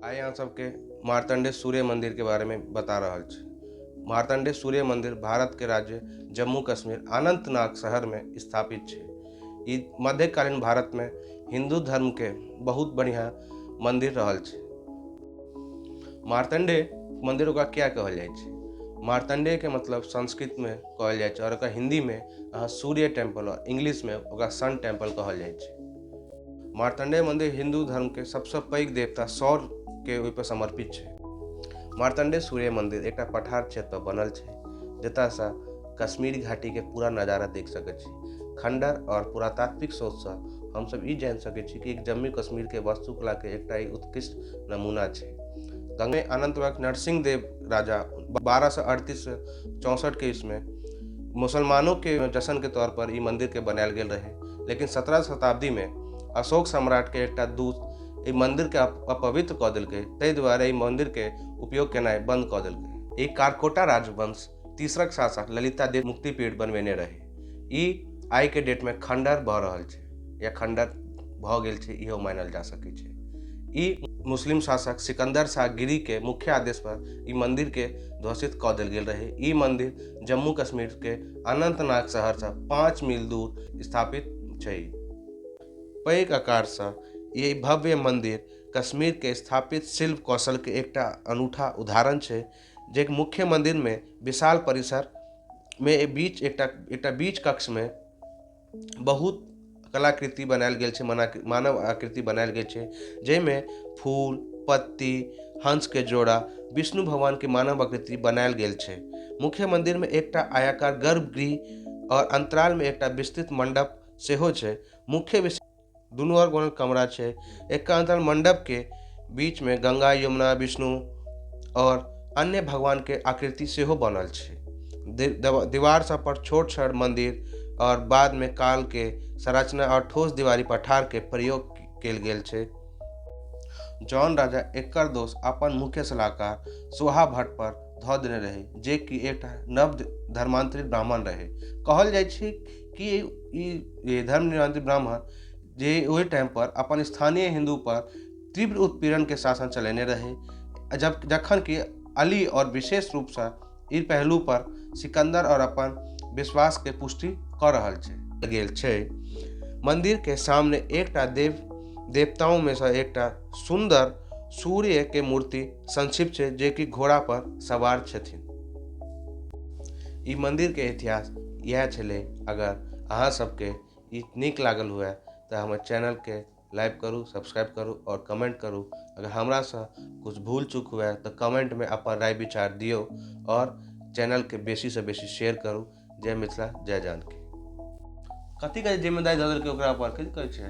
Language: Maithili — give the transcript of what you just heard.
आइ अहाँ सबके मार्तण्डे सूर्य मन्दिरके बारेमे बता रहल छी। मार्तण्डे सूर्य मन्दिर भारतके राज्य जम्मू कश्मीर अनन्तनाग शहरमे स्थापित छै। ई मध्यकालीन भारतमे हिन्दू धर्मके बहुत बढ़िआँ मन्दिर रहल छै। मार्तण्डे मन्दिर ओकरा किया कहल जाइ छै? मार्तण्डेके मतलब संस्कृतमे कहल जाइ छै और ओकरा हिन्दीमे अहाँ सूर्य टेम्पल और इंग्लिशमे ओकरा सन टेम्पल कहल जाइ छै। मार्तण्डेय मन्दिर हिन्दू धर्मके सबसँ पैघ देवता सौरके ओहिपर समर्पित छै। मार्तण्डेय सूर्य मन्दिर एकटा पठार क्षेत्र पर बनल छै, जतयसँ कश्मीर घाटीके पूरा नजारा देख सकै छी। खण्डर और पुरातात्विक शोधसँ हमसब ई जानि सकै छी कि जम्मू कश्मीरके वास्तुकलाके एकटा ई उत्कृष्ट नमूना छै। गंगे अनन्तनाग नरसिंह देव राजा 1238 64 के ईस्वीमे मुसलमानोके जश्नके तौर पर ई मन्दिरके बनायल गेल रहै, लेकिन 17 शताब्दीमे अशोक सम्राटके एकटा दूत एहि मन्दिरके अपवित्र कऽ देलकै, ताहि दुआरे एहि मन्दिरके उपयोग केनाइ बन्द कऽ देलकै। ई कारकोटा राजवंश तीसरक शासक ललितादित्य मुक्तिपीठ बनबेने रहै। ई आइके डेटमे खण्डर भऽ रहल छै या खण्डर भऽ गेल छै, इहो मानल जा सकै छै। ई मुस्लिम शासक सिकंदर शाह गिरी के मुख्य आदेश पर ई मंदिर के ध्वस्त कऽ देल गेल रहै। ई मंदिर जम्मू कश्मीर के अनंतनाग शहरसँ 5 मील दूर स्थापित छै। पैघ आकारसँ ई भव्य मंदिर कश्मीर के स्थापित शिल्प कौशल के एकटा अनूठा उदाहरण छै, जे मुख्य मंदिर में विशाल परिसर में बीच एकटा एकटा बीच कक्ष में बहुत कलाकृति बनायल गेल छै, मानव आकृति बनायल गेल छै, जाहिमे फूल, पत्ती, हंसके जोड़ा, विष्णु भगवानके मानव आकृति बनायल गेल छै। मुख्य मन्दिरमे एकटा आयाकार गर्भगृह आओर अन्तरालमे एकटा विस्तृत मण्डप सेहो छै। मुख्य दुनू ओर बनल कमरा छै। एकर अन्तराल मण्डपके बीचमे गंगा, यमुना, विष्णु आओर अन्य भगवानके आकृति सेहो बनल छै। दीवार सब पर छोट छोट मन्दिर आओर बादमे कालके संरचना आओर ठोस दीवारी पठारके प्रयोग कयल गेल छै। जॉन राजा एकर दोष अपन मुख्य सलाहकार सोहा भट्ट पर धऽ देने रहै, जे कि एकटा नव धर्मान्तरित ब्राह्मण रहै। कहल जाइ छै कि ई धर्मनिरंतरित ब्राह्मण जे ओहि टाइम पर अपन स्थानीय हिन्दू पर तीव्र उत्पीड़न के शासन चलेने रहै, जब जखन कि अली और विशेष रूपसँ ई पहलू पर सिकंदर और अपन विश्वास के पुष्टि कऽ रहल छै। गेल छै। मंदिर के सामने एकटा देव देवताओं में सँ एकटा सुंदर सूर्य के मूर्ति संक्षिप्त छै, जे कि घोड़ा पर सवार छथिन। ई मंदिर के इतिहास इएह छलै। अगर अहाँ सबके ई नीक लागल हुए तऽ हमर चैनल के लाइक करू, सब्सक्राइब करू और कमेंट करू। अगर हमरासँ किछु भूल चूक हुए तऽ कमेंटमे अपन राय विचार दियौ और चैनलके बेसीसँ बेसी शेयर करू। जय मिथिला, जय जानकी। कथी कहै जिम्मेदारी दऽ देलकै ओकरा पर, कथी कहै छै?